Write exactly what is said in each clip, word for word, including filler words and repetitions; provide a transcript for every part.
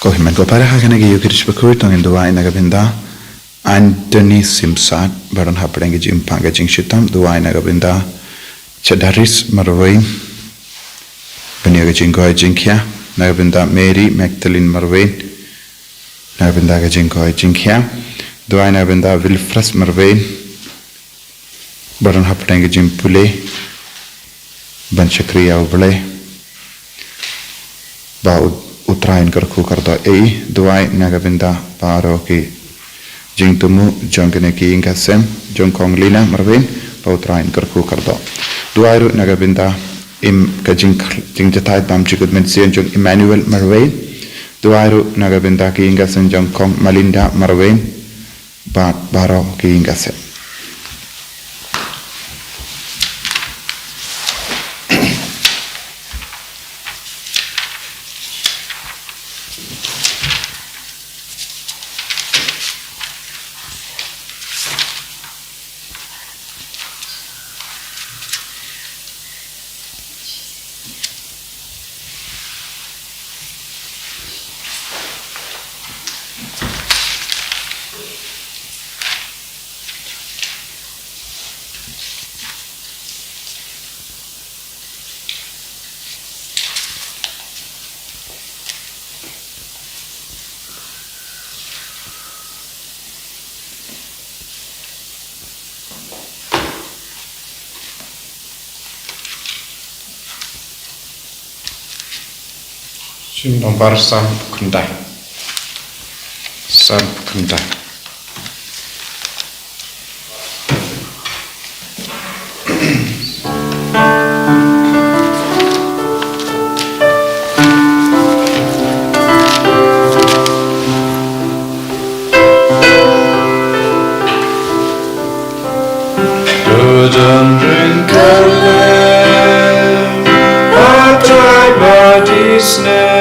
Ko hynmen ko para, ha kane ka ïa ki rich bakhuid to ngin duwai na ka bynta Anthony Simsat, baroh hapdeng ka jingpang ka jingshitom, duwai na ka bynta Chadaris Marwein, ban ïa ka jingkoit jingkhiah, na ka bynta Mary Magdalene Marwein, na ka bynta ka jingkoit jingkhiah, duwai na ka bynta Wilfres Marwein, baroh hapdeng ka jingpule ban shakri ïa U Blei, ba U, U Trai un kyrkhu kyrdoh ei, duwai na ka bynta baroh ki jingthmu jong kane ka ïing ka sem jong Kong Lina Marwein, ba U Trai un kyrkhu kyrdoh. Duwai ruh na ka bynta im ka jing, jingjahthait bymjukut mynsiem jong Emmanuel Marwein. Duwai ruh na ka bynta ka ïing ka sem jong Kong Malinda Marwein bad baroh ki ïing ka sem. Jingdon bar san khyndai. San khyndai. To don ryngkat lem, A Trai ba isynei.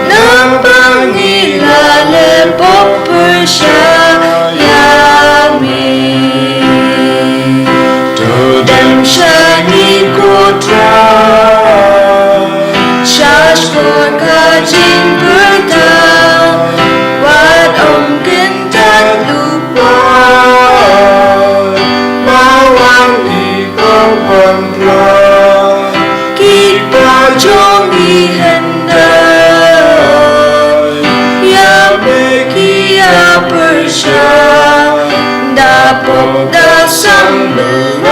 Namar ba ngi la leh pop pyrshah ïa me, to dem sha ngi ko Trai, sha shkor ka jingpyrta, wat ym kyntait lypa, ba wan i ba wan phla. Ki kpa jong ngi hyndai, ïa me ki ïa pyrshah, da pop da sam Blei,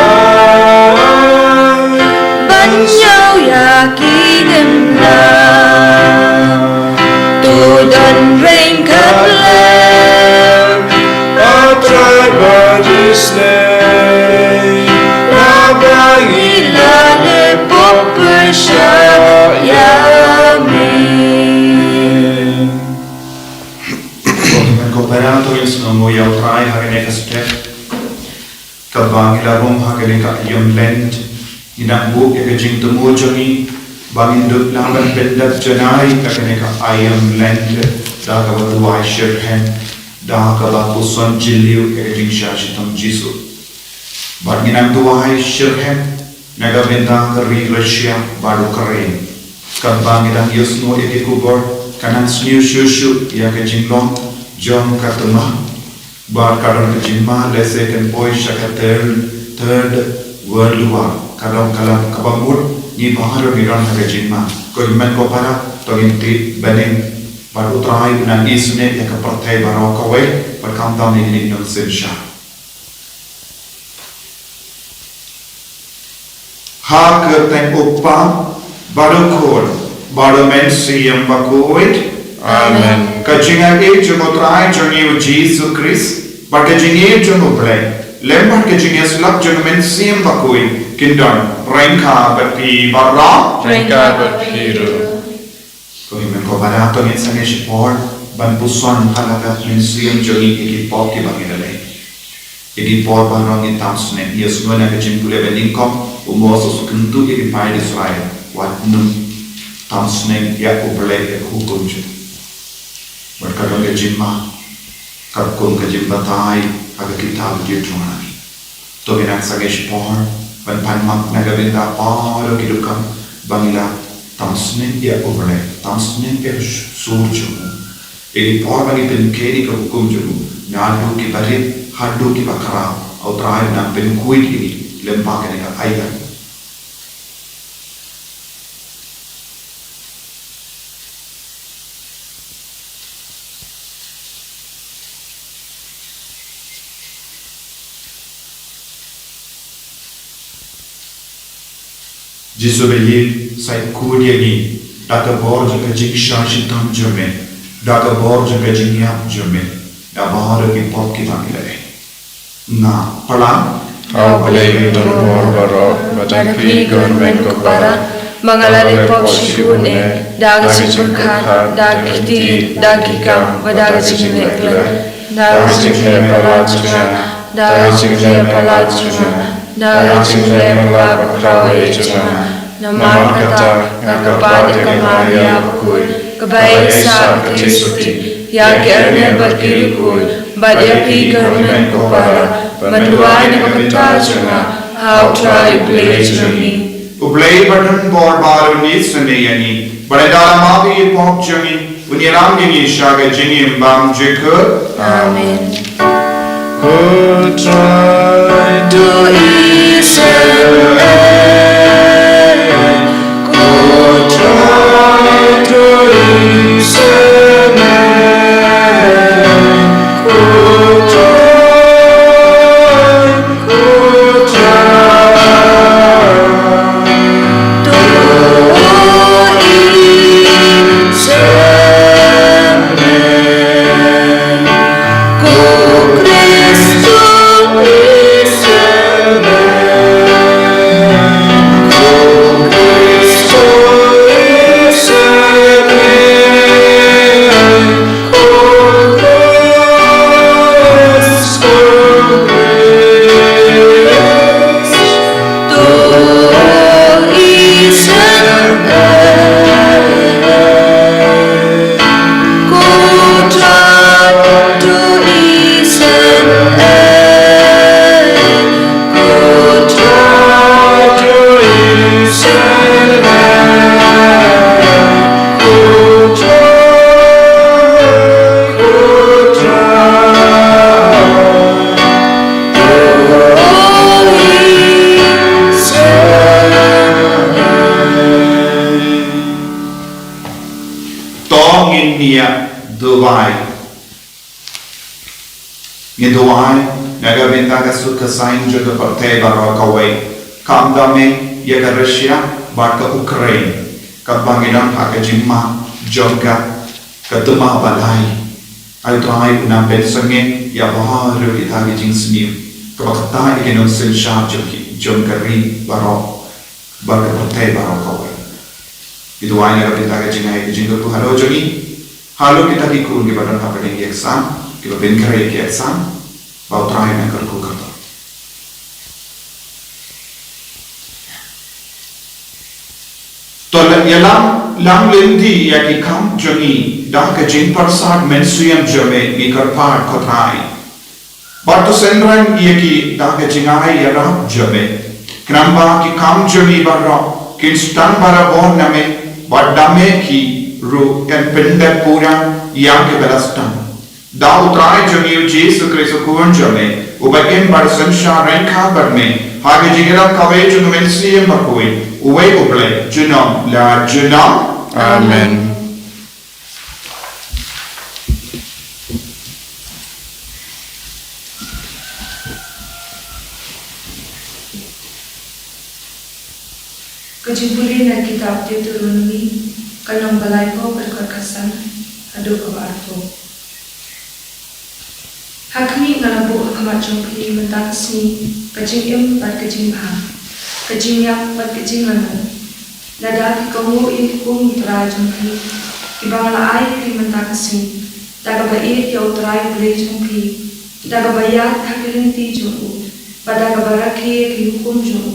ban ïoh ïa ki ngim nang. To don ryngkat lem, A Trai ba isynei, namar ba ngi la leh pop pyrshah ïa me. Ko hynmen ko para, to ngin sngewnguh ïa U Trai ha kane ka step. Katba ngi la rung ha kane ka aïom Lent, ngi nang buh ïa ka jingthmu jong ngi ba ngin dup lang ban pyndep janai ïa kane ka aïom Lent da kaba duwai shitrhem, da kaba puson jylliew ïa ka jingshah shitom Jisu. Bad ngi nang duwai shitrhem na ka bynta ka ri Russia bad Ukraine. Katba ngi dang ïohsngew ïa ki khubor, ka nang sniew shuh shuh ïa ka jinglong jong ka thma. Bad ka don ka jingma lehse kan poi sha ka third, third World War. Ka don ka la kaba mut ngi baroh ngi don ha ka jingma. Ko hynmen ko para, to ngin tied bniah bad U Trai un nang isynei ïa ka pyrthei baroh kawei, bad khamtam ïa kine ki nongsynshar. Ha ka kyrteng U Kpa, bad U Khun, bad U Mynsiem Bakhuid. Amen. Ka jingaiei jong U Trai jong ngi U Jisu Khrist, bad ka jingïeit jong U Blei, lem bad ka jingïasyllok jong U Mynsiem Bakhuid, kin don ryngkat bad phi baroh. Ryngkat bad phi ruh. Ko hynmen ko para, to ngin sangeh shipor ban puson ha la ka mynsiem jong ngi ïa ki pop kiba ngi la leh. Ïa ki por baroh ngin tam sneng, ïa sngewbha na ka jingpule ba nyngkong, u Moses u kyntu ïa ki paid Israel, wat nym tam sneng ïa U Blei ïa ka hukum jong u. Bad ka don ka jingma, katkum ka jingbatai ha ka kitab Deuteronomi. To ngin nang sangeh shipor ban pan mat na ka bynta baroh ki dukan ba ngi la Tam sngewthuh ïa U Blei, tam sngewthuh ïa ka sur jong u. Ïa ki por ba ngi pynkheiñ ïa ka hukum jong u, naduh kiba rit haduh kiba khraw, U Trai u nang pynkhuid ïa ngi lyngba kane ka aiñ. Jisu ba ïeit, sa ïakhuid ïa ngi da ka bor jong ka jingshah shitom jong me, da ka bor jong ka jingïap jong me, da baroh ki pop kiba ngi la leh. Nga pala. Haba U Blei u don bor baroh, ba dang phi ka hynmen ko para, ba nga la leh pop shibun eh, da ka jingpyrkhat, da ki kti, da ki kam, bad da ka jingleh khlem. Da ka jingleh palat jong nga, da ka jingleh palat jong nga, da ka jingleh palat bakhraw eh jong nga. Namar kata nga kyrpad ïa ka Maria bakhuid, kaba ïeit sah ka Trisuti, ïa ki arngut bad ki riewkhuid, bad ïa phi ka hynmen ko para, ban duwai na ka bynta jong nga ha U Trai U Blei jong ngi. U Blei ba don bor baroh un ïeit sngewbha ïa ngi, bad lada la map ïa ki pop jong ngi, un ïalam ïa ngi sha ka jingim bymjukut. Amen. Ko Trai, to isynei, ko Trai, to isynei, ko Trai, ko Trai. To ngin ïa duwai. Ngi duwai na ka bynta ka suk ka saiñ jong ka pyrthei baroh kawei, kam dei ïa ka Russia bad ka Ukraine, kaba ngi don ha ka jingma jong ka, ka tymmen ba lai. Ai Trai, u nang pynsangeh ïa baroh kita ki jingsniew, kaba ktah ïa ki nongsynshar jong ki, jong ka ri baroh bad ka pyrthei baroh kawei. Ngi duwai na ka bynta ka jingai ka jingkyrkhu halor jong ngi, halor kita ki khun kiba don hapdeng ki exam, kiba pynkhreh ïa ki exam, ba U Trai un kyrkhu kyrdoh. To ïalam lang lynti ïa ki kam jong ngi da ka jingpyrsad mynsiem jong me, ngi kyrpad ko Trai. Bad to synran ïa ki da ka jingai ïarap jong me. Khnang ba ki kam jong ngi baroh kin sdang barabor na me, bad da me hi ruh yn pyndep pura ïa kiba la sdang. Da U Trai jong ngi U Jisu Khrist U Khun jong me, uba im bad synshar ryngkat bad me ha ka jingïarap kawei jong U Mynsiem Bakhuid, uwei U Blei junom la junom. Amen. Ka jingpule na kitab Deuteronomi, ka lynnong ba laiphew, ka dkhot khatsan haduh kaba arphew. Ha khmih, nga la buh ha khmat jong phi mynta ka sngi ka jingim bad ka jingbha, ka jingïap bad ka jinglanot. Lada phi kohnguh ïa ki hukum U Trai jong phi, kiba nga la ai ha phi mynta ka sngi, da kaba ïeit ïa U Trai U Blei jong phi, da kaba ïaid ha ki lynti jong u, bad da kaba rakhe ïa ki hukum jong u,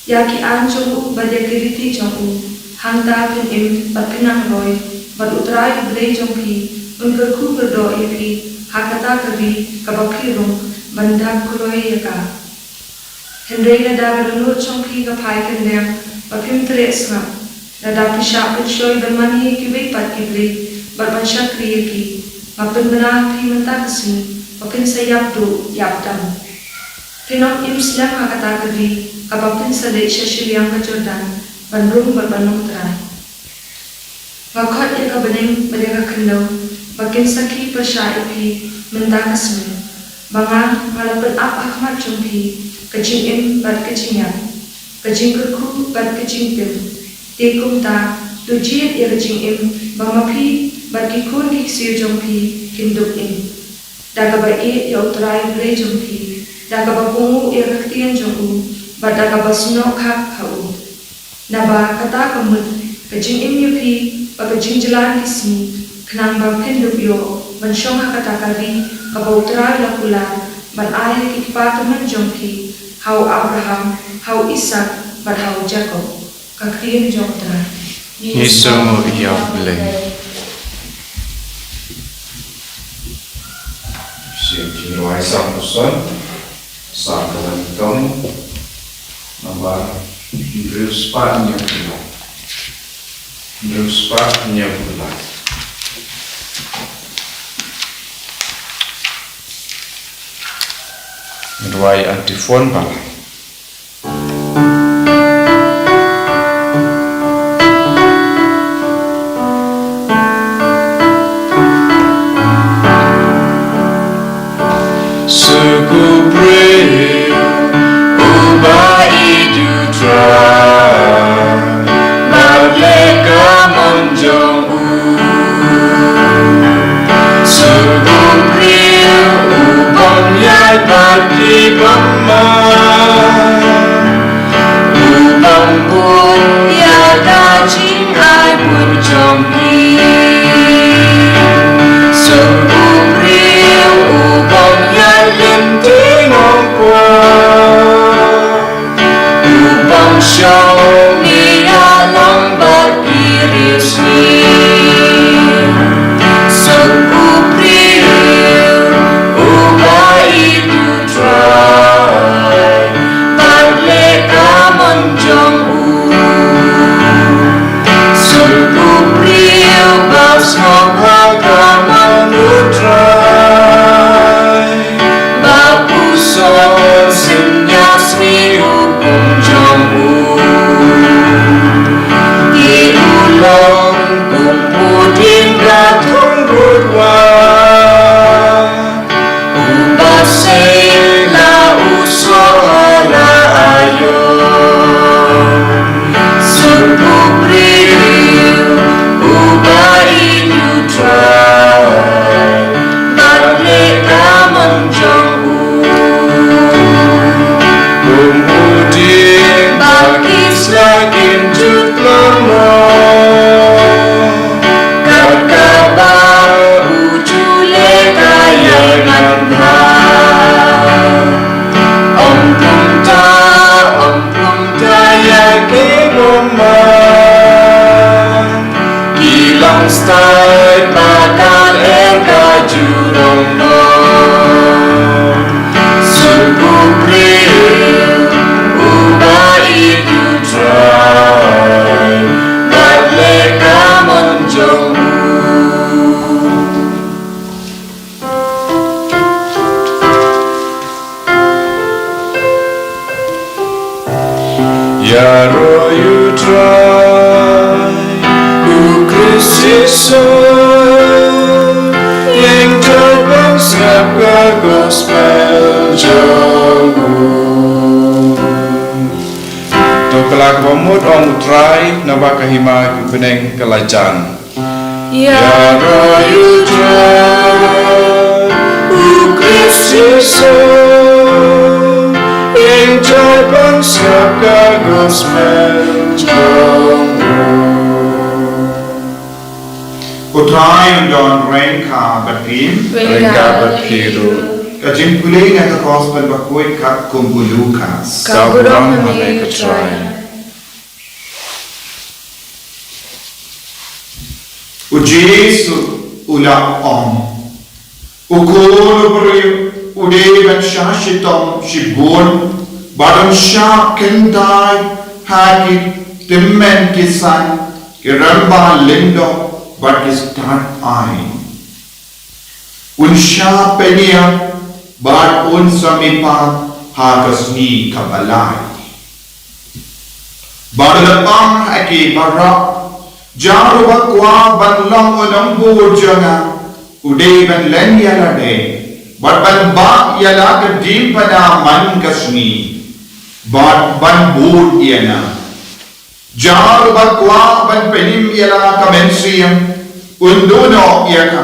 ïa ki aiñ jong u bad ïa ki riti jong u, hangta phin im bad phin nang roi, bad U Trai U Blei jong phi un kyrkhu kyrdoh ïa phi ha kata ka ri kaba phi rung ban dap kloi ïa ka. Hynrei lada ka dohnud jong phi ka phai kyndem, ba phim treh sngap, Lada phi shah pynshoi ban mane ïa kiwei pat ki blei bad ban shakri ïa ki, nga pynbna ha phi mynta ka sngi ba phin sa ïap duh ïap dam. Phin ym im slem ha kata ka ri kaba phin sa leit sha shiliang ka Jordan ban rung bad ban long trai. Nga khot ïa ka bneng bad ïa ka khyndew ba kin sakhi pyrshah ïa phi mynta ka sngi, ba nga, nga la pynap ha khmat jong phi ka jingim bad ka jingïap, ka jingkyrkhu bad ka jingtim. Te kumta, to jied ïa ka jingim ba ma phi bad ki khun ki ksiew jong phi kin dup im, da kaba ïeit ïa U Trai U Blei jong phi, da kaba kohnguh ïa ka ktien jong u, bad da kaba snoh khap ha u. Naba kata ka mut ka jingim ïa phi bad ka jingjlan ki sngi, khnang ba phin dup ïoh ban shong ha kata ka ri kaba U Trai u la kular ban ai ha ki kpa tymmen jong phi, ha u Abraham, ha u Isak bad ha u Jakob. Ka ktien jong U Trai. Ngi sngewnguh ïa U Blei. Sha ka jingduwai sang puson, sang ka Langtong, nambar hynriew spah hynñiew phew lai. Hynriew spah hynñiew phew lai. Duwai antiphon ba lai. Suk u briew uba ïeit ïa U Trai, bad leh ka mon jong u. Suk u briew u bym ïaid bad ki bymman, u bym bud ïa ka jingai bud jong ki. Suk u briew u bym ïaid lynti nongkwah, u bym shong ïalong bad ki riewsniew. Suk u briew uba ïeit ïa U Trai, bad leh ka mon jong u. Suk u briew ba sngewbha ka mon U Trai, ba puson synñia sngi u kum jong u. Te u long kum u dieng ba thung rud wah, uba sei la u soh ha la aïom. Suk u briew uba ïeit ïa U Trai, bad leh ka mon jong u. Kum u dieng ba ki sla kin jut lorlor, kat kaba u ju leh ka ïai ngan bha. Ym kumta, ym kumta ïa ki bymman, ki long stad ba ka lyer ka ju rong noh. Suk u briew uba ïeit ïa U Trai, bad leh ka mon jong u. Ïaroh ïa U Trai, U Khrist Jisu, ïeng joi ban sngap ka gospel jong u. To kylla kaba mut ong U Trai, naba ka hima ka bneng ka la jan. Ïaroh ïa U Trai, U Khrist Jisu, ïeng joi ban sngap ka gospel jong u. U Trai un don ryngkat bad phi. Ryngkat bad phi ruh. Ka jingpule na ka gospel bakhuid katkum u Lukas. Ka burom ha me ko Trai. U Jisu u la ong, U Khun u briew u dei ban shah shitom shibun, bad un shah kyntait ha ki tymmen ki saiñ, ki rymba lyngdoh bad ki stad aiñ. Un shah pynïap bad un sa mihpat ha ka sngi kaba lai. Bad u la ong ha ki baroh, jar uba kwah ban long u nongbud jong nga, u dei ban len ïa lade, bad ban bah ïa la ka diengphna man ka sngi, bad ban bud ïa nga. Jar uba kwah ban pynim ïa la ka mynsiem, un duh noh ïa ka.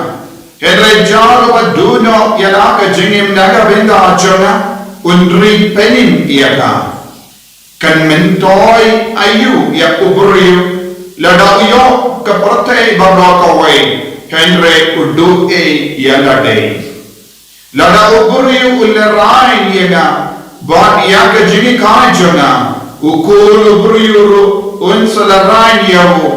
Hynrei jar uba duh noh ïa la ka jingim na ka bynta jong nga, un ri pynim ïa ka. Kan myntoi aïu ïa u briew, lada u ïoh ka pyrthei baroh kawei, hynrei u duh ei ïa lade? Lada u briew u lehraiñ ïa nga, bad ïa ka jinghikai jong nga, u Khun u briew ruh un sa lehraiñ ïa u,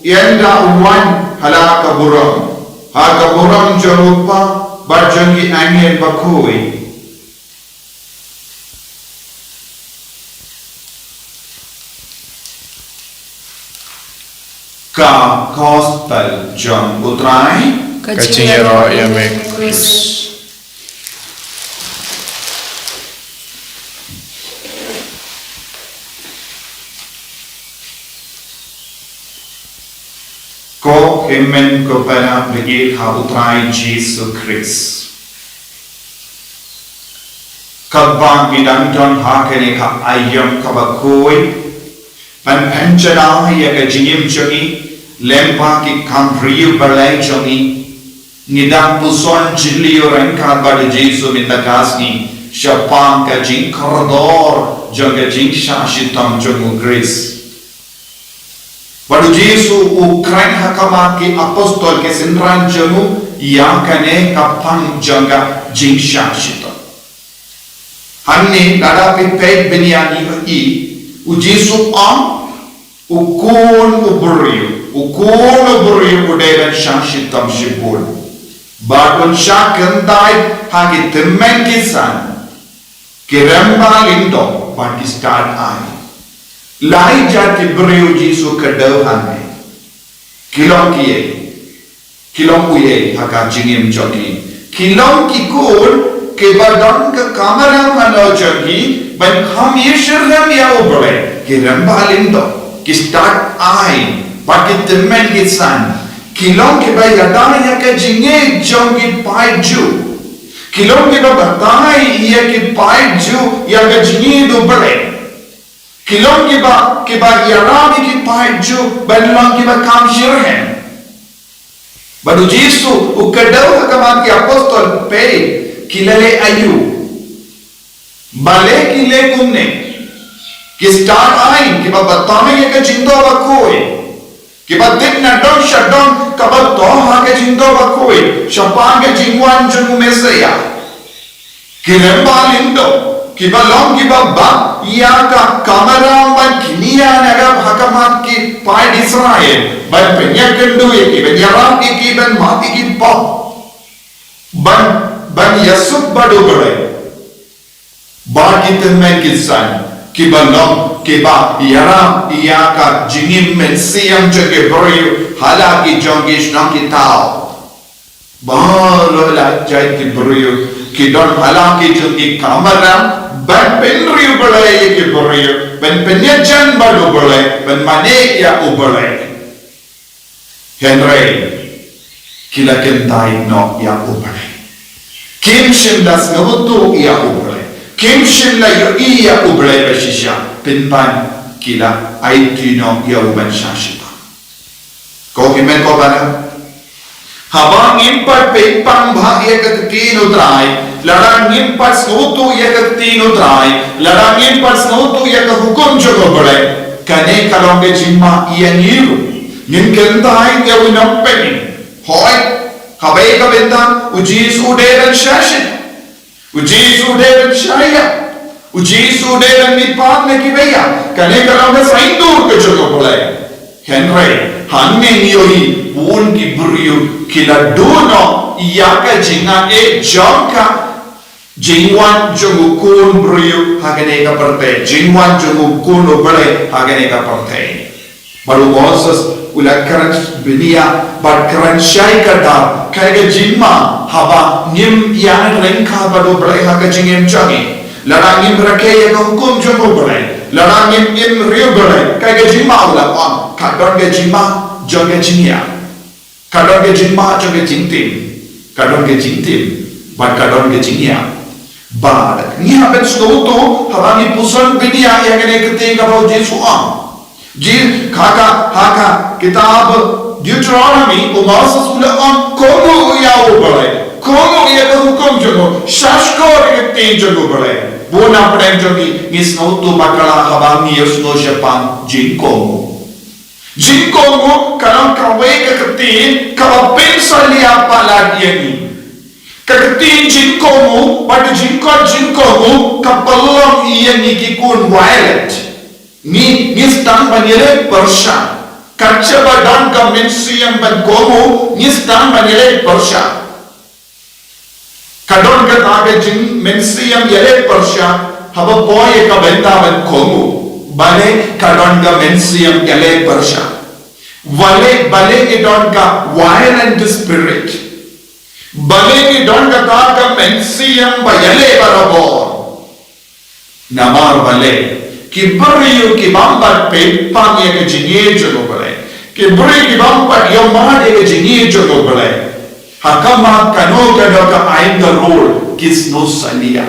ynda u wan ha la ka burom, ha ka burom jong u Kpa bad jong ki angel bakhuid. Ka Gospel jong u Trai. Ka jingïaroh ïa me, Khrist. Ko hynmen ko para, bad ïa ha u Trai Jisu Khrist. Katba ngi dang don ha kane ka aïom kaba khuid, ban pynjynjar ïa ka jingim jong ngi lyngba ki kam riewblei jong ngi, ngi dang puson jylliew ryngkat bad u Jisu mynta ka sngi shaphang ka jingkordor jong ka jingshah shitom jong u Khrist. Bad u Jisu u kren ha khmat ki apostol, ki synran jong u, ïa kane ka pang jong ka jingshah shitom. Hangne lada phi peit bniah, ngi ïohi u Jisu u ong, u Khun u briew, u Khun u briew u dei ban shah shitom shibun. Bad un shah kyntait ha ki tymmen ki san, ki rymba lyngdoh bad ki stad aiñ. Lai jait ki briew u Jisu u kdew hangne. Ki long kiei? Ki long uei ha ka jingim jong ki? Ki long ki khun kiba don ka kamram halor jong ki ban kham ïasyriem ïa U Blei. Ki rymba lyngdoh, ki stad aiñ bad ki tymmen ki san. Ki long kiba ïada ïa ka jingngeit jong ki paid Jiw. Ki long kiba batai ïa ki paid Jiw ïa ka jingngeit U Blei. Ki long kiba, kiba ïarap ïa ki paid Jiw ban long kiba kham shitrhem. Bad u Jisu u kdew ha khmat ki apostol, peit, ki la leh aïu? Balei ki leh kumne? Ki stad aiñ, kiba batai ïa ka jingdoh bakhuid. Kiba tip na dong sha dong kaba toh ha ka jingdoh bakhuid shaphang ka jingwan jong u Messaïah. Ki rymba lyngdoh, kiba long kiba bah ïa ka kamram ban kñia na ka ha khmat ki paid Israel, ban pynïakynduh ïa ki, ban ïarap ïa ki, ban map ïa ki pop, ban, ban ïasuk bad U Blei. Bad ki tymmen ki san, kiba long kiba ïarap ïa ka jingim mynsiem jong ki briew ha la ki jong ki shnong ki thaw. Baroh la jait ki briew ki don ha la ki jong ki kamram ban pynriewblei ïa ki briew, ban pynïajan bad U Blei, ban mane ïa U Blei. Hynrei ki la kyntait noh ïa U Blei. Kim shym la sngewthuh ïa U Blei. Kim shym la ïohi ïa U Blei ba shisha. Pynban ki la aiti noh ïa u ban shah shitom. Ko hynmen ko para, haba ngim pat peit pang bha ïa ka ktien U Trai, lada ngim pat sngewthuh ïa ka ktien U Trai, lada ngim pat sngewthuh ïa ka hukum jong U Blei, kane ka long ka jingma ïa ngi ruh. Ngin kyntait ïa u nongpynim. Hooid, haba ïa ka bynta U Jisu u dei ban shah shitom. U Jisu u dei ban shah ïap. U Jisu u dei ban mihpat na kiba ïap. Kane ka long ka saiñdur ka jong U Blei. Hynrei hangne ngi ïohi bun ki briew ki la duh noh ïa ka jingngeit jong ka jingwan jong u Khun briew ha kane ka pyrthei, jingwan jong u Khun U Blei ha kane ka pyrthei. Bad u Moses U la kren bniah bad kren shai kata, kaei ka jingma haba ngim ïaid ryngkat bad U Blei ha ka jingim jong ngi. Lada ngim rakhe ïa ka hukum jong U Blei, lada ngim im ri U Blei, kaei ka jingma u la ong, ka don ka jingma jong ka jingïap. Ka don ka jingma jong ka jingtim. Ka don ka jingtim bad ka don ka jingïap. Bad ngi hap ban sngewthuh haba ngi pyrshang bniah ïa kane ka ktien kaba U Jisu u ong. Ji ha ka, ha ka kitab Deuteronomy, u Moses u la ong, kohnguh ïa U Blei, kohnguh ïa ka hukum jong u, shahshkor ïa ka ktien jong U Blei. Bun na pdeng jong ngi, ngi sngewthuh bakla haba ngi ïohsngew shaphang jingkohnguh. Jingkohnguh ka long kawei ka ktien kaba pynsalia palat ïa ngi. Ka ktien jingkohnguh bad ka jingkhot jingkohnguh ka pynlong ïa ngi ki khun violent. Ngi, ngi sdang ban ïaleh pyrshah. Kat shaba don ka mynsiem ban kohnguh, ngi sdang ban ïaleh pyrshah. Ka don kata ka jingmynsiem ïaleh pyrshah haba poi ïa ka bynta ban kohnguh. Balei ka don ka mynsiem ïaleh pyrshah? Balei, balei ngi don ka violent spirit? Balei ngi don kata ka mynsiem ba ïaleh barabor? Namar balei? Ki briew ki bym pat peit pang ïa ka jingïeit jong U Blei. Ki briew ki bym pat ïohmad ïa ka jingïeit jong U Blei. Ha khmat kano kano ka aiñ ka rul ki sngewsalia.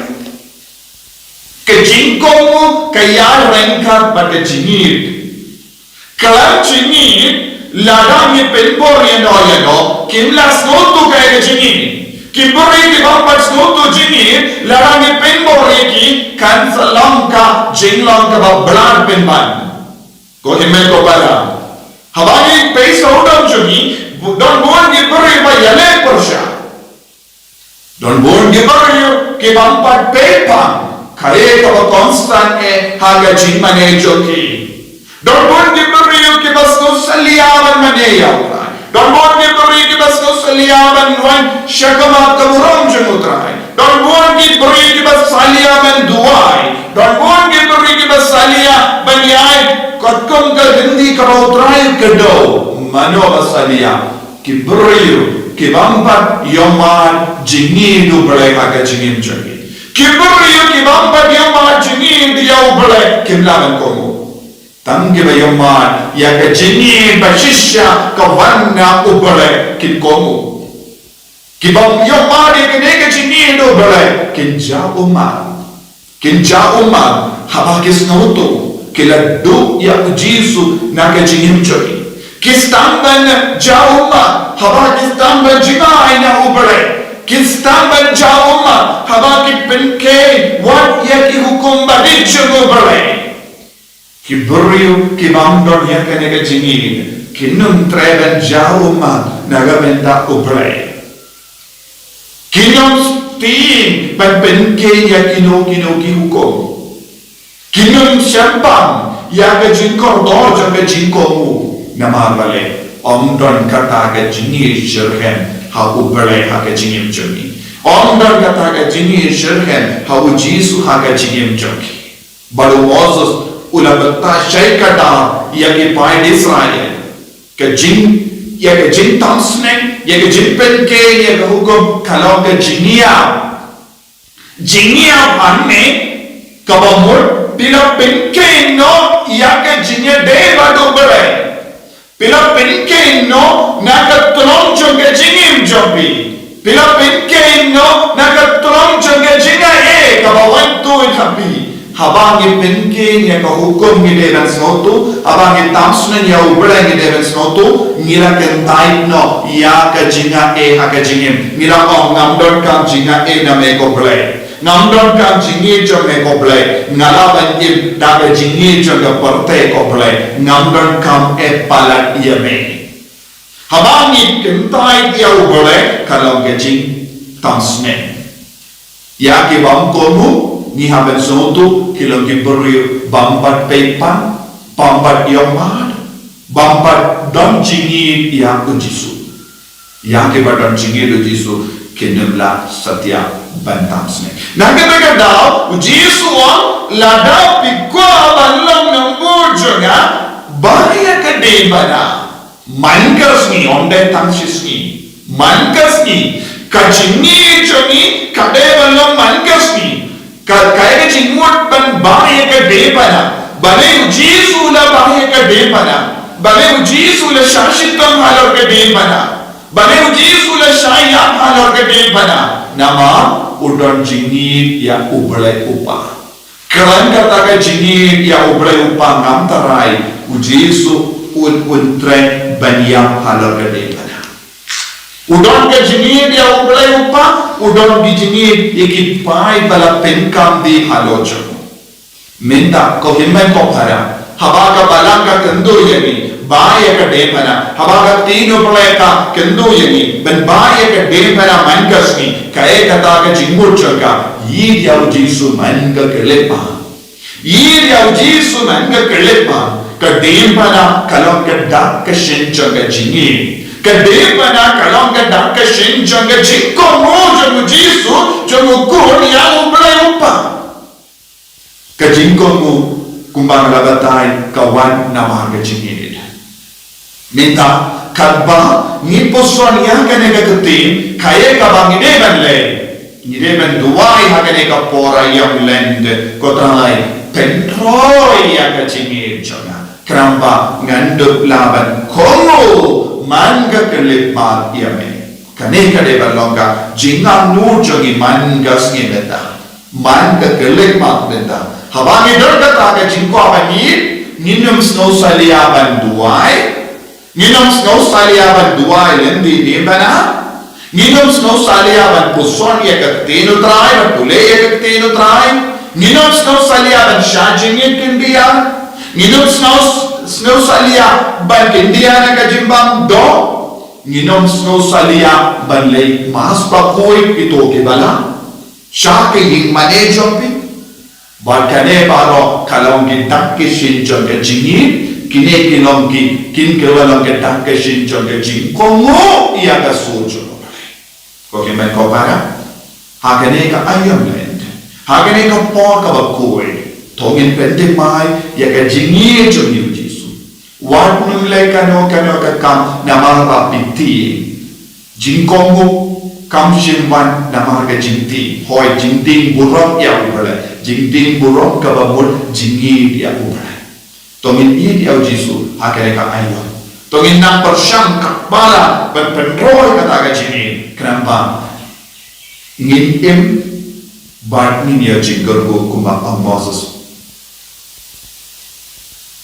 Ka jingkohnguh ka ïaid ryngkat bad ka jingïeit. Khlem jingïeit, lada ngi pynbor ïano ïano, kim lah sngewthuh kaei ka jingïeit. Ki briew ki bym pat sngewthuh jingïeit, lada ngi pynbor ïa ki, kan sa long ka jinglong kaba blah pynban. Ko hynmen ko para, haba ngi peit sawdong jong ngi, don bun ki briew ba ïaleh pyrshah. Don bun ki briew ki bym pat peit pang, kaei kaba kongsan eh ha ka jingmane jong ki. Don bun ki briew kiba sngewsalia ban mane ïa U Trai. Don bun ki briew kiba sngewsalia ban wan sha khmat ka burom jong U Trai. Don bun ki briew kiba salia ban duwai. Don bun ki briew kiba salia ban ïaid katkum ka lynti kaba U Trai u kdew. Mano ba salia? Ki briew ki bym pat ïohmad jingïeit U Blei ha ka jingim jong ki. Ki briew ki bym pat ïohmad jingïeit ïa U Blei kim lah ban kohnguh. Tang kiba ïohmad ïa ka jingïeit ba shisha ka wan na U Blei kin kohnguh. Ki bym ïohmad ïa kane ka jingïeit U Blei kin jaw ummat. Kin jaw ummat haba ki sngewthuh ki la duh ïa U Jisu na ka jingim jong ki. Ki sdang ban jaw ummat haba ki sdang ban jngai na U Blei. Ki sdang ban jaw ummat haba ki pynkheiñ wat ïa ki hukum ba rit jong U Blei. Ki briew ki bym don ïa kane ka jingïeit kin ym treh ban jaw ummat na ka bynta U Blei. Kin ym tieng ban pynkheiñ ïa kino kino ki hukum. Kin ym shemphang ïa ka jingkordor jong ka jingkohnguh. Namar balei? Ym don kata ka jingïeit shitrhem ha U Blei ha ka jingim jong ki. Ym don kata ka jingïeit shitrhem ha U Jisu ha ka jingim jong ki. Bad u Moses u la batai shai kata ïa ki paid Israel. Ka jing, ïa ka jingtam sneng, ïa ka jingpynkheiñ ïa ka hukum ka long ka jingïap. Jingïap hangne kaba mut phi la pynkheiñ noh ïa ka jingïadei bad U Blei. Phi la pynkheiñ noh na ka tnum jong ka jingim jong phi. Phi la pynkheiñ noh na ka tnum jong ka jingaiei kaba wan tuid ha phi. Haba ngi pynkheiñ ïa ka hukum ngi dei ban sngewthuh, haba ngi tam sneng ïa U Blei ngi dei ban sngewthuh, ngi la kyntait noh ïa ka jingaiei ha ka jingim. Ngi la ong ngam donkam jingaiei na me ko Blei. Ngam donkam jingïeit jong me ko Blei, nga lah ban im da ka jingïeit jong ka pyrthei ko Blei, ngam donkam eh palat ïa me. Haba ngi kyntait ïa U Blei ka long ka jingtam sneng. Ïa ki bym kohnguh ngi hap ban sngewthuh ki long ki briew bym pat peit pang, bym pat ïohmad, bym pat don jingïeit ïa U Jisu. Ïa kiba don jingïeit ïa U Jisu kin ym lah satia ban tam sneng. Na kata ka daw U Jisu u ong, lada phi kwah ban long nongbud jong nga, ba ïa ka dei bana. Man ka sngi, ym dei tang shi sngi. Man ka sngi, ka jingïeit jong ngi ka dei ban long man ka sngi. Ka, kaei ka jingmut ban bah ïa ka diengphna? Balei U Jisu u la bah ïa ka diengphna? Balei U Jisu u la shah shitom halor ka diengphna? Balei U Jisu u la shah ïap halor ka diengphna? Namar u don jingïeit ïa U Blei U Kpa. Khlem kata ka jingïeit ïa U Blei U Kpa ngam tharai, U Jisu un, un treh ban ïap halor ka diengphna. U don ka jingïeit ïa U Blei U Kpa, u don ka jingïeit ïa ki paid ba la pyndonkam halor jong u. Mynta ko hynmen ko para, haba ka balang ka kynduh ïa ngi, bah ïa ka diengphna, haba ka ktien U Blei ka kynduh ïa ngi ban bah ïa ka diengphna man ka sngi, kaei kata ka jingmut jong ka? Ïeit ïa U Jisu man ka khyllipmat. Ïeit ïa U Jisu man ka khyllipmat. Ka diengphna ka long ka dak ka shin jong ka jingïeit. Ka diengphna ka long ka dak ka shin jong ka jingkohnguh jong U Jisu, jong U Khun ïa U Blei U Kpa. Ka jingkohnguh, kumba nga la batai, ka wan namar ka jingïeit. Mynta, katba ngi puson ïa kane ka ktien, kaei kaba ngi dei ban leh? Ngi dei ban duwai ha kane ka por ïa U Blei, ko Trai, pynroi ïa ka jingïeit jong nga. Khnang ba ngan dup lah ban kohnguh man ka khyllipmat ïa me. Kane ka dei ban long ka jingangnud jong ngi man ka sngi mynta. Man ka khyllipmat mynta. Haba ngi don kata ka jingkwah ban ïeit, ngin ym sngew salia ban duwai. Ngin ym sngew salia ban duwai lynti diengphna. Ngin ym sngew salia ban puson ïa ka ktien U Trai, ban pule ïa ka ktien U Trai. Ngin ym sngew salia ban shah jingïeit khyndiat. Ngin ym sngew, sngew salia ban khyndiat na ka jingbymdei. Ngin ym sngew salia ban leit mass bakhuid kito kiba la sha ka ïing mane jong phi. Bad kane baroh ka long ki dak ki shin jong ka jingïeit, kine ki long ki, kin ki long ki dak ki shin jong ka jingkohnguh ïa ka sur jong U Blei. Ko hynmen ko para, ha kane ka aïom lent, ha kane ka por kaba khuid, to ngin pynthymmai ïa ka jingïeit jong ngi U Jisu. Wat nym leh kano kano ka kam namar ba phi tieng. Jingkohnguh kam shym wan namar ka jingtieng. Hooid, jingtieng burom ïa U Blei. Jingtieng burom kaba mut jingïeit ïa U Blei. To ngin ïeit ïa U Jisu ha kane ka aïom. To ngin nang pyrshang katba lah ban pynroi kata ka jingïeit. Khnang ba ngin im bad ngin ïoh jingkyrkhu kumba ong Moses.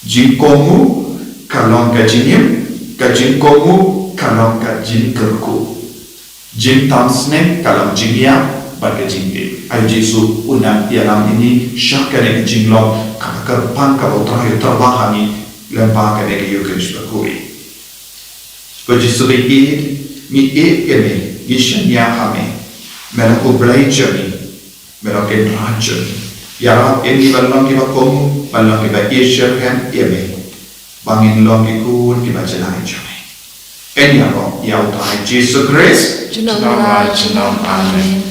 Jingkohnguh ka long ka jingim, ka jingkohnguh ka long ka jingkyrkhu. Jingtam sneng ka long jingïap bad ka jingtip. Ai U Jisu un nang ïalam ïa ngi sha kane ka jinglong kaba kyrpang kaba U Trai u tyrwa ha ngi lyngba kane ka Eucharist bakhuid. Ko Jisu ba ïeit, ngi ïeit ïa me, ngi shaniah ha me. Me long U Blei jong ngi, me long U Kynrad jong ngi. Ïarap ïa ngi ban long kiba kohnguh, ban long kiba ïeit shitrhem ïa me. Ba ngin long ki khun kiba janai jong me. Yn ïaroh ïa U Trai Jisu Khrist. Junom la junom. Amen.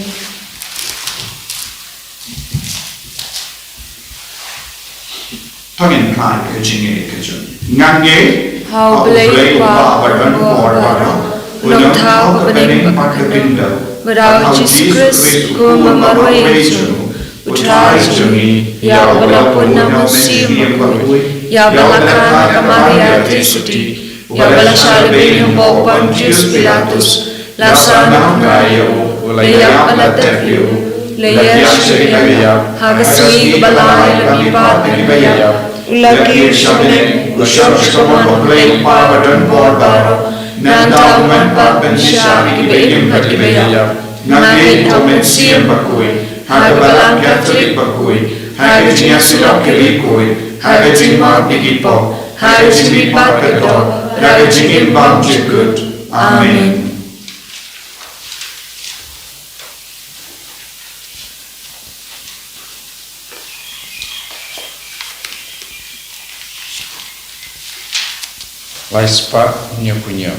To ngin phai ka jingngeit ka jong ngi. Nga ngeit ha U Blei U Kpa badonbor baroh, u nongthaw ha bneng bad ha khyndew, bad ha U Jisu Khrist, u Khun ba marwei jong u, U Trai jong ngi, ïa uba la pun na U Mynsiem Bakhuid, ïa uba la kha na ka Maria Theisotti, uba la shah lehbeiñ hapoh u Pontius Pilatus, la sah na u nongkha ïa u, la ïap bad la tep ïa u, la ïaishah ïa u ha ka sngi kaba lai, la mihpat na kiba ïap, u la kiew sha bneng, u shong sha ka mon U Blei U Kpa badonbor baroh. Nangta un wan pat ban bishar ïa kiba im bad kiba ïap. Nga ngeit ha U Mynsiem Bakhuid, ha ka Balang Katholik bakhuid, ha ka jingïasyllok ki riewkhuid, ha ka jingmap ïa ki pop, ha ka jingmihpat ka doh, ha ka jingim bymjukut. Amen. Lai spah hynñiew phew hynñiew.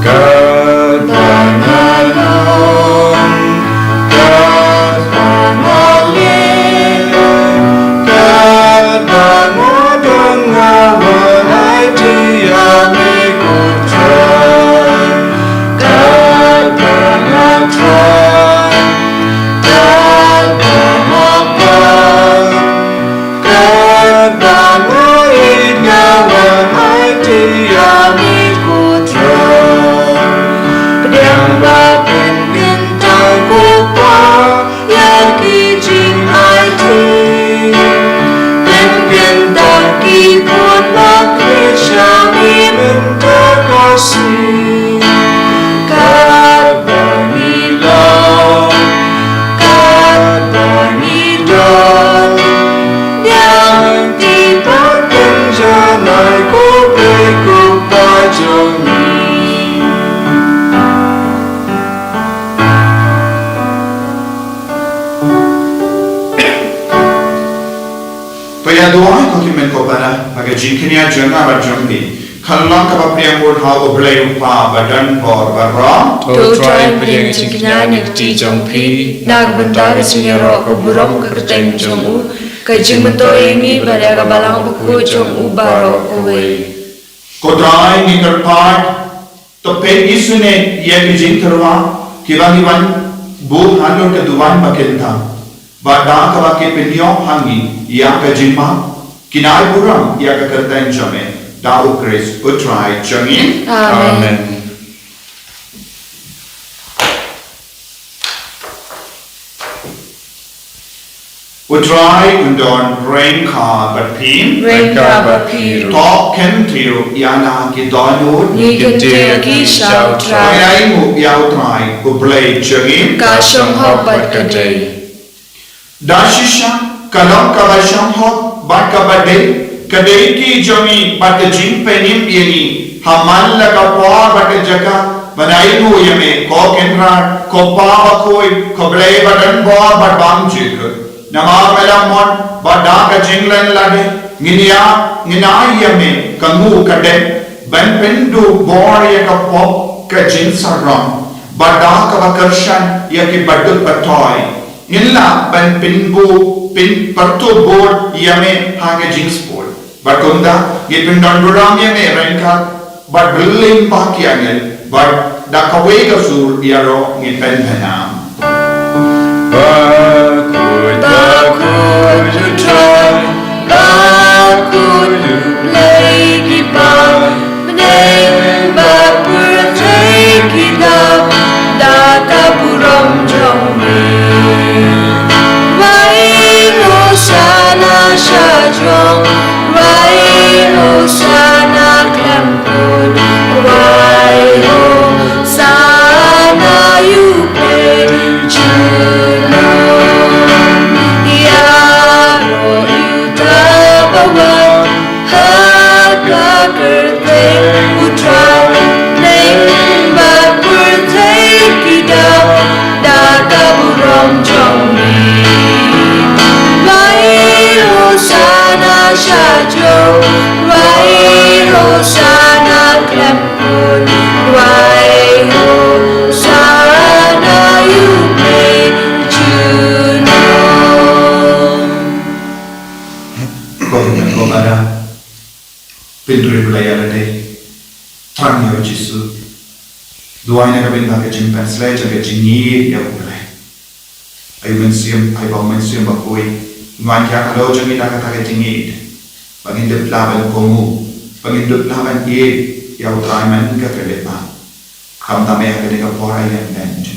Katba nga long, ka Ïa duwai ko ki hynmen ko para, ba ka jingkñia jong nga bad jong phi kan long kaba pdiang bor ha U Blei U Kpa ba don bor baroh. To Trai, pdiang jingkñia na ka kti jong phi na ka bynta ka jingïaroh ka burom ka kyrteng jong u, ka jingmyntoi ïa ngi bad ïa ka balang bakhuid jong u baroh kawei. Ko Trai, ngi kyrpad, to peit isynei ïa ki jingtyrwa kiba ngi wan buh halor ka duwan ba kynta, bad da kaba ki pynïoh ha ngi ïa ka jingma, kin ai burom ïa ka kyrteng jong me, da U Khrist U Trai jong ngi. Amen. Amen. U Trai un don ryngkat bad phi. Ryngkat bad phi ruh. To kyntiew ïa la ki dohnud. Ngi kyntiew ïa ki sha U Trai. Ai nguh ïa U Trai U Blei jong ngi. Ka shong hok bad ka dei. Da shisha ka long kaba shong hok bad kaba dei ka dei ki jong ngi bad ka jingpynim ïa ngi ha man la ka por bad ka jaka, ban ai nguh ïa me ko Kynrad, ko Kpa bakhuid, ko Blei ba don bor bad bymjukut. Namar me la mon bad da ka jinglen lade ngin ïa, ngin ai ïa me ka nguh ka dep ban pynduh bor ïa ka pop ka jingsarong, bad da kaba kyrshan ïa ki baduk batoi ngin lah ban pynbuh, pynpyrtuh bud ïa me ha ka jingspul. Bad kumta ngi pyndon burom ïa me ryngkat bad bylliang bad ki angel bad da kawei ka sur ïaroh ngi pynbna. Bakhuid, bakhuid U Trai, bakhuid U Blei ki bymneng, bad pyrthei ki dap da ka burom jong me. Wai Hosanna sha jrong, wai Hosanna khlem kut, wai Hosanna ïa U Blei junom. Ïaroh ïa uta ba wan ha ka kyrteng U Trai, bymneng bad pyrthei ki dap da ka burom jong me. Wai Hosanna sha jrong, wai Hosanna khlem kut, wai Hosanna ïa U Blei junom. Ko hynmen ko para, pynrem ïa lade, thrang ïa U Jisu. Duwai na ka bynta ka jingpynshlei jong ka jingïeit ïa U Blei. Ai U Mynsiem, ai ba U Mynsiem Bakhuid un wan ïa ka halor jong ngi da kata ka jingïeit, ba ngin dup lah ban kohnguh, ba ngin dup lah ban ïeit ïa U Trai man ka khyllipmat. Khamtam ïa kane ka por ïa ngi,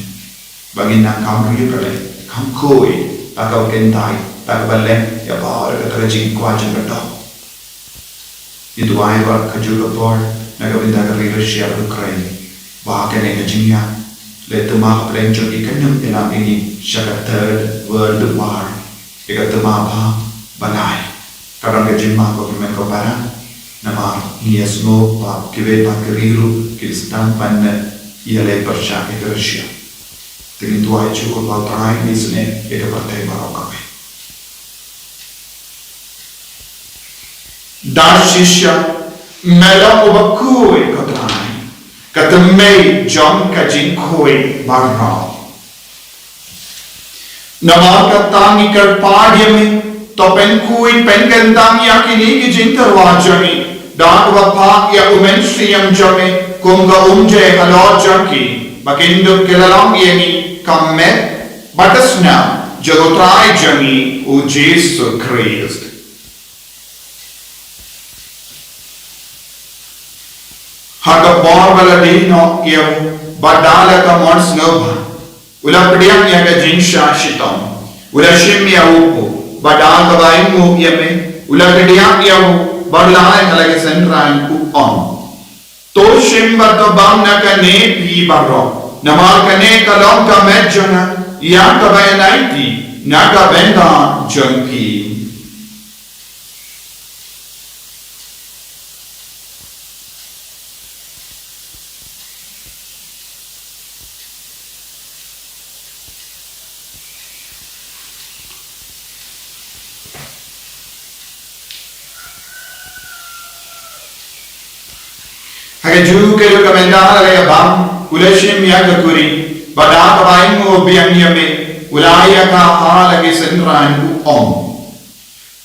ba ngin nang kam riewkhuid, kam khuid, da kaba kyntait, da kaba leh ïa baroh kata ka jingkwah jong ka doh. Ngi duwai bad kajuh ka por na ka bynta ka ri Russia bad Ukraine, ba kane ka jingïap leh thma ha pdeng jong ki kan ym ïalam ïa ngi sha ka Third World War, ïa ka thma ba, ba lai. Ka don ka jingma ko hynmen ko para, namar ngi ïa sngew ba kiwei pat ki ri ruh ki sdang ban ïaleh pyrshah ïa ka Russia. Te ngin duwai shuh ba U Trai un isynei ïa ka pyrthei baroh kawei. Da shisha me long uba khuid ko Trai, ka tymmen jong ka jingkhuid baroh. Namar kata ngi kyrpad ïa me, to pynkhuid pynkyntang ïa kine ki jingtyrwa jong ngi da kaba phah ïa U Mynsiem jong me kum ka umjai halor jong ki, ba kin dup ki la long ïa ngi ka met bad ka snam jong U Trai jong ngi U Jisu Khrist. Ha ka por ba la die noh ïa u, bad da la ka mon sngewbha, u la pdiang ïa ka jingshah shitom, u la shim ïa u kpu, bad da kaba ainguh ïa me, u la kdiah ïa u, bad u la ai ha la ki synran, u ong: To shim bad to bam na kane phi baroh, namar kane ka long ka met jong nga, ïa kaba ïanaiti na ka bynta jong phi. Ka ju ka ju ka mynta la ïa bam, u la shim ïa ka kuri, bad da kaba ainguh biang ïa me, u la ïa ka ha la ki synran u ong.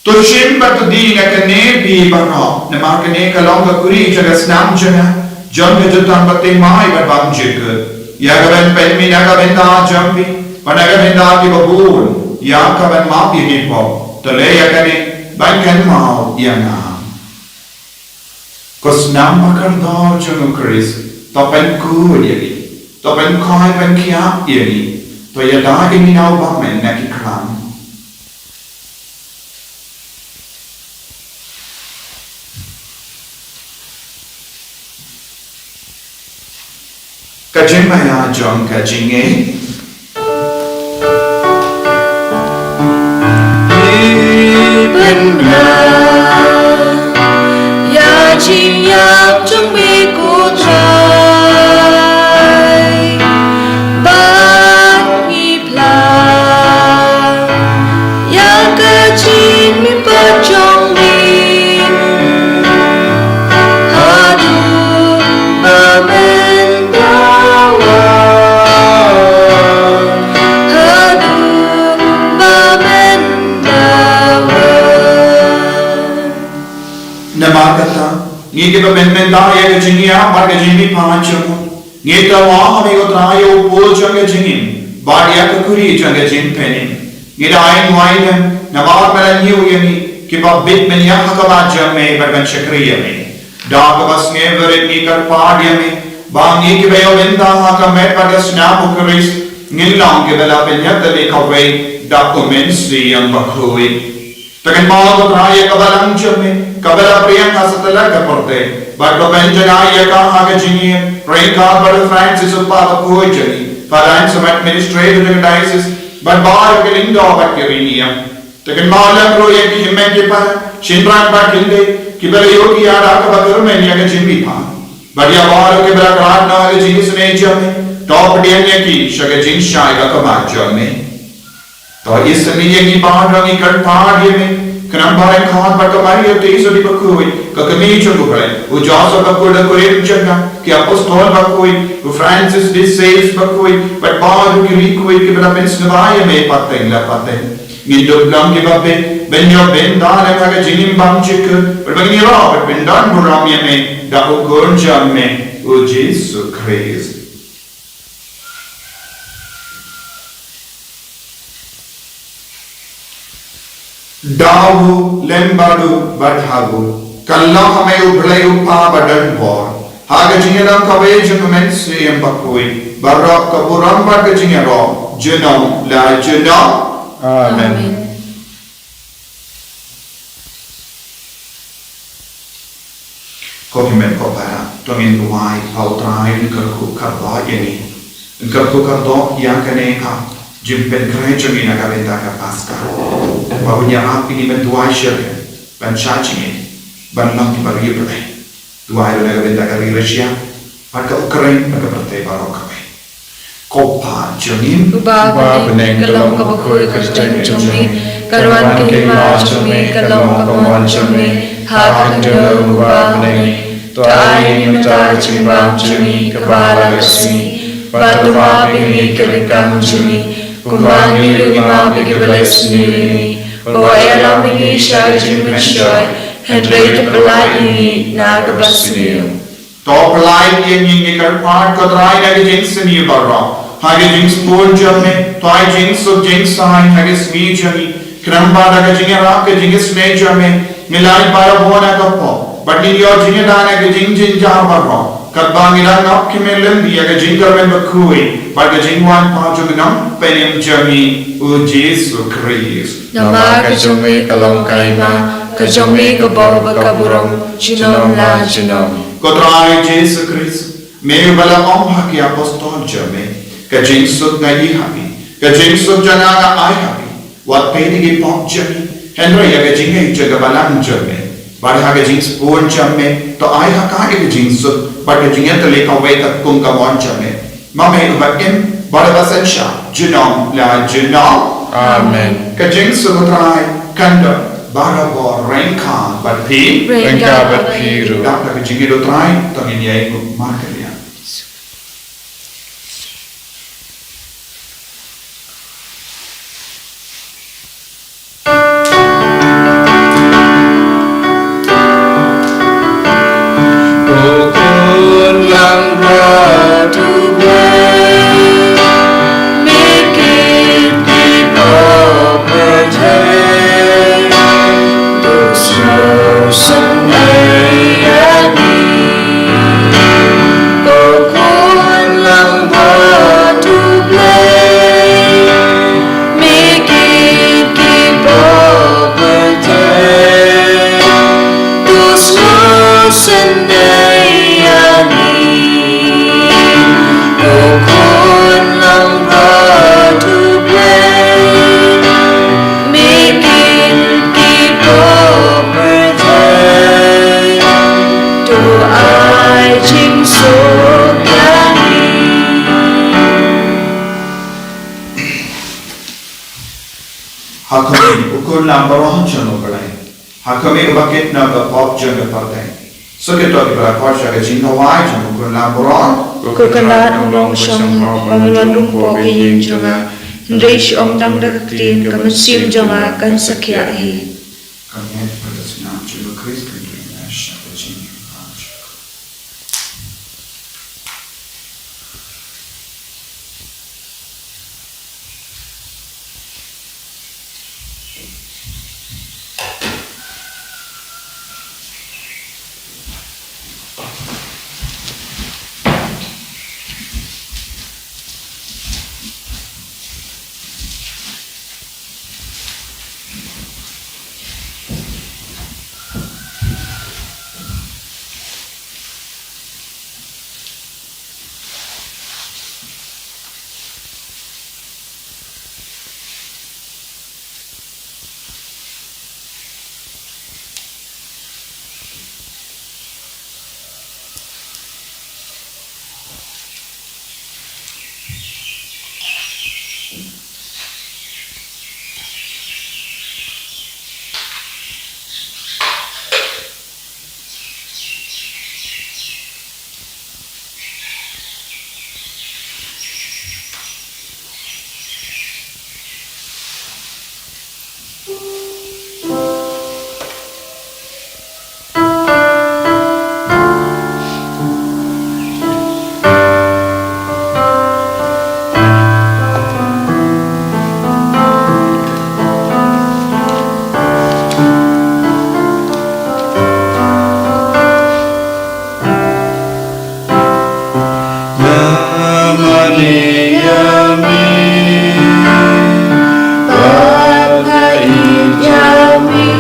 To shim bad to die na kane phi baroh, namar kane ka long ka kuri jong ka snam jong nga, jong ka jutang baptisma bad bam jingkut. Ïa kaban pynmih na ka bynta jong phi bad na ka bynta kiba bun, ïa kaban map ïa ki pop. To leh ïa kane ban kynmaw ïa nga. Ko snam ba kordor jong u Khrist, to pynkhuid ïa ngi, to pynkhoi pynkhiah ïa ngi, to ïada ïa ngi na u bymman na ki khlam. Ka jingmaïa jong ka jingngeit. Pynbna ïa jingïap jong me ko Trai, bad ngi phla ïa ka jingmihpat jong me haduh ba mynta wan, haduh ba mynta wan. Namar kata, ngi kiba mynta ïa ka jingïap bad ka jingmihpat jong u, ngi tyrwa ha me ko Trai ïa u pul jong ka jingim bad ïa ka kuri jong ka jingpynim. Ngi da ai nguai lem namar me la ñiew ïa ngi kiba bit ban ïaid ha khmat jong me bad ban shakri ïa me. Da kaba sngewrit ngi kyrpad ïa me ba ngi kiba ïoh bynta ha ka met bad ka snam u Khrist ngin long kiba la pynïatylli kawei da u Mynsiem Bakhuid. To kynmaw ko Trai ïa ka balang jong me kaba la pdiang ha satlak ka pyrthei bad to pynjanai ïa ka ha ka jingim ryngkat bad u Francis u Papa bakhuid jong ngi, Father Anselm, Administrator jong ka Diocese, bad baroh ki lyngdoh bad ki riewniam. To kynmaw lem ruh ïa ki hynmen ki para, shynrang bad khyndai kiba la ïoh ki ïada kaba kyrmen ïa ka jingmihpat, bad ïa baroh kiba la khlad noh ha ka jingisynei jong me, to pdiang ïa ki sha ka jingshai ka khmat jong me. To isynei ïa ngi baroh, ngi kyrpad ïa me, khnang ba ryngkat bad ka Maria Theisotti bakhuid, ka kmie jong u Blei, u Joseph bakhuid, u Korim jong nga, ki apostol bakhuid, u Francis de Sales bakhuid, bad baroh ki riewkhuid kiba la pynsngewbha ïa me pateng la pateng, ngin dup long kiba bit ban ïoh bynta lem ha ka jingim bymjukut, bad ba ngin ïaroh bad pyndonburom ïa me da u Khun jong me, u Jisu Khrist. Da u lem bad u bad ha u, ka long ha me U Blei U Kpa badonbor, ha ka jingïalam kawei jong U Mynsiem Bakhuid, baroh ka burom bad ka jingïaroh junom la junom. Amen. Amen. Ko hynmen ko para, to ngin duwai ba U Trai un kyrkhu kyrdoh ïa ngi. Un kyrkhu kyrdoh ïa kane ka jingpynkhreh jong ngi na ka bynta ka Paskha. Ba un ïarap ïa ngi ban duwai shihajar, ban shah jingim, ban long kiba riewblei. Duwai ruh na ka bynta ka ri Russia bad ka Ukraine bad ka pyrthei baroh kawei. Ko Pa jong ngi, Uba ha bneng, ka long kaba khuid ka kyrteng jong me, ka wan ka hima jong me, ka long ka mon jong me ha ka khyndew uba ha bneng. To ai ïa ngi mynta ka jingbam jong ngi kaba ha la ka sngi, bad to map ïa ngi ki ryngkang jong ngi, kumba ngi ruh ngi map ïa kiba leh sniew ïa ngi. Wat ïalam ïa ngi sha ka jingpynshoi, hynrei to pyllait ïa ngi na kaba sniew. To pyllait ïa ngi, ngi kyrpad ko Trai, na ka jingsniew baroh. Ha ka jingsbun jong me to ai jingsuk jingsaiñ ha ka sngi jong ngi, khnang ba da ka jingïarap ka jingisynei jong me, ngin lait barabor na ka pop bad ngin ïoh jingïada na ka jingjynjar baroh, katba ngi dang ap khmih lynti ïa ka jingkyrmen bakhuid bad ka jingwan pat jong U Nongpynim jong ngi, U Jisu Khrist. Namar ka jong me ka long ka hima, ka jong me ka bor bad ka burom junom la junom. Ko Trai Jisu Khrist, me uba la ong ha ki apostol jong me, ka jingsuk nga ïoh ha phi, ka jingsuk jong nga nga ai ha phi. Wat peit ïa ki pop jong ngi, hynrei ïa ka jingngeit jong ka balang jong me. Bad ha ka jingsbun jong me to ai ha ka ïa ka jingsuk bad ka jingïatylli kawei kat kum ka mon jong me. Ma me uba im bad uba synshar junom la junom. Amen. Ka jingsuk U Trai kan don Barabor ryngkat bad phi. Ryngkat bad phi ruh. Dap da ka jingïeit u Trai, to ngin ïainguh markylliang. Ha khmih, ko khun lambaroh jong U Blei. Ha khmih, uba kit na ka pop jong ka pyrthei. Sa kito kiba la khot sha ka jingkhawai jong u khun lambaroh. Ko Kynrad, ym long ba shong ba me wan rung hapoh ka ïing jong nga, hynrei shu ong tang da ka ktien, ka mynsiem jong nga kan sa khiah hi. Ka miet bad ka sngap jong u Khrist kan ïaid sha ka jingim. Namane ïa me, bad nga ïeit ïa me.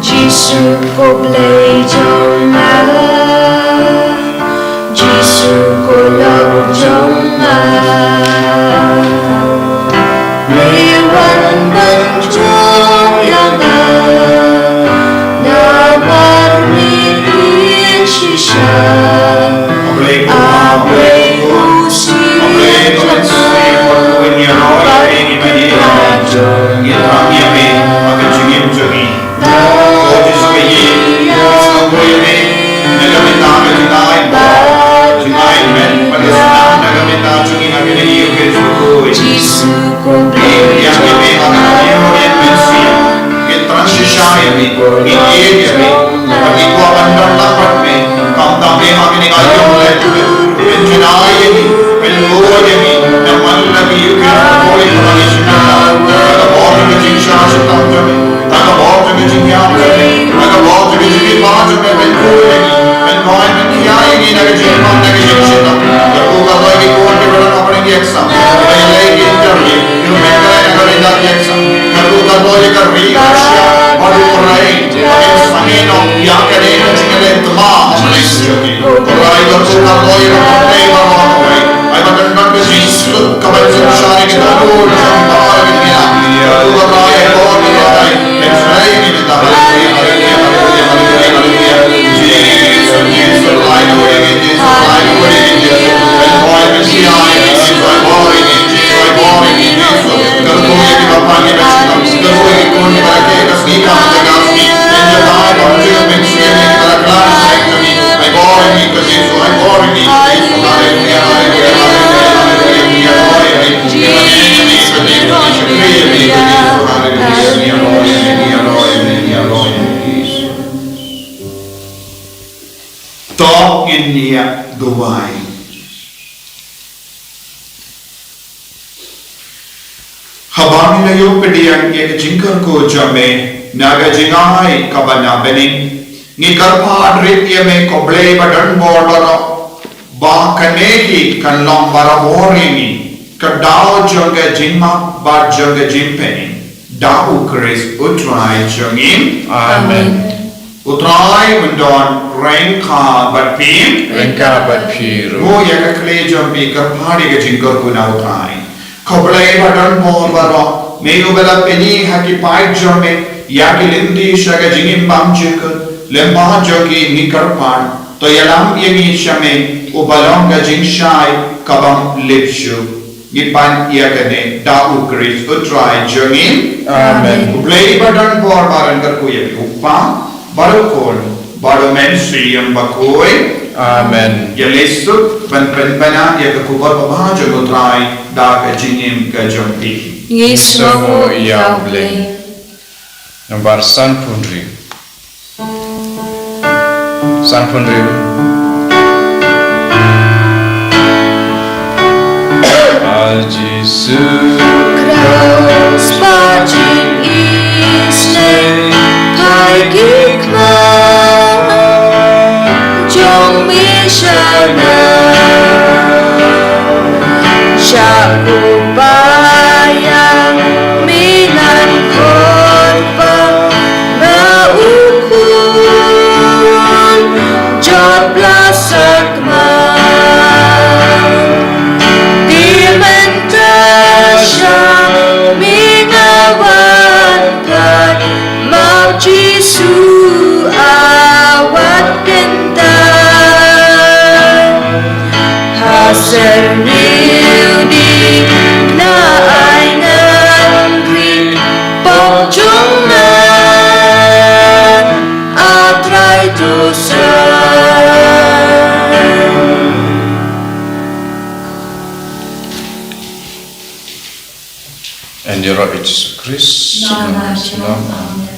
Jisu ko Blei jong nga, Jisu ko Lord jong nga. Me wan ban jong ïa nga, namar me ïeit shisha. A Blei ko, a Blei ko, a Blei ko, ngi thrang ïa me ha ka jingim jong ngi. Ko Jisu, ngi ïeit, ngi sngewbha ïa me. Na ka bynta ka jingai, jingai met bad ka snam na ka bynta jong ngi ha kane ka ïing, ko Jisu. Ngi ïeit ïa me ha kane ka ïing mynsiem. Ngi thrang shisha ïa me, ngi ïeit ïa me. Bad ngi kwah ban don lang bad me. Khamtam me ha kane ka ïing, leh me. Pynjngai ïa ngi, pynlong ïa ngi, namar la ki ïohi ka bor ka jingshah shitom jong me, ka bor ka jingïap jong me, ka bor ka jingïeit jong me, pynlong ïa ngi, pynlong ïa ngi, pynkhia ïa ngi na ka jingpang, na ka jingshitom. Kyrkhu kyrdoh ïa ki khun kiba dang hap ban ïa ki exam, kiba ïaleh ïa ki interview, kiba pynkhia ïa ka ri na ki exam. Kyrkhu kyrdoh ïa ka ri Russia, bad Ukraine. Ïa kane ka jingïaleh thma ha ka ri jong ngi. Trai kyrkhu kyrdoh ïa ka pyrthei baroh kawei. Ai ba kan don ka jingsuk kaba synshar ïa kita ruh jong ka ri jong ngi. Kyrkhu kyrdoh ïa ka pyrthei. Haleluya, haleluya, haleluya, haleluya, haleluya. Jisu, Jisu, lai kawei, Jisu, lai kawei, Jisu. Ai ba kan ïa, Jisu, ai ba kan ïa, Jisu, ai ba kan ïa, Jisu. Kyrkhu ïa ki bapang ïa ka jingim. Kyrkhu ïa ki khun Ïa duwai. Haba me la ïoh pdiang ïa ka jingkyrkhu jong me na ka jingai kaba na bneng, ngi kyrpad rit ïa me, ko Blei ba don bor baroh, ba kane hi kan long barabor ïa ngi ka daw jong ka jingmap bad jong ka jingpynim, da U Khrist U Trai jong ngi. Amen. U Trai un don ryngkat bad phi. Ryngkat bad phi ruh. Mo ïa ka khleh jong phi, kyrpad ïa ka jingkyrkhu na U Trai. Ko Blei ba don bor baroh, me uba la pyni ha ki paid jong me ïa ki lynti sha ka jingim bymjukut, lem bad jong ki, ngi kyrpad, to ïalam ïa ngi sha me, uba long ka jingshai ka bym lip shuh. Ngi pan ïa kane da U Khrist U Trai jong ngi. Amen. U Blei ba don bor baroh un kyrkhu ïa phi, U Kpa bad U Khun bad U Mynsiem Bakhuid. Amen. Ïa leit suk ban pynbna ïa ka khubor babha jong U Trai da ka jingim ka jong phi. Ngi sngewbha ïa U Blei. Nambar sanphew hynriew. Sanphew hynriew. A Jisu Khrist, ba jingïeit sngewbha, ki kma jong me sha nga. Sha u ba ïa me ngan khot ba nga u khun jot bla sakma. Te mynta sha me nga wan pat, ma Jisu a wat kynta. Ha syrngiew ding na ai ngan ri pok jong nga, A Trai to sa. Yn ïaroh ïa Jisu Khrist. Na, na, na, amen.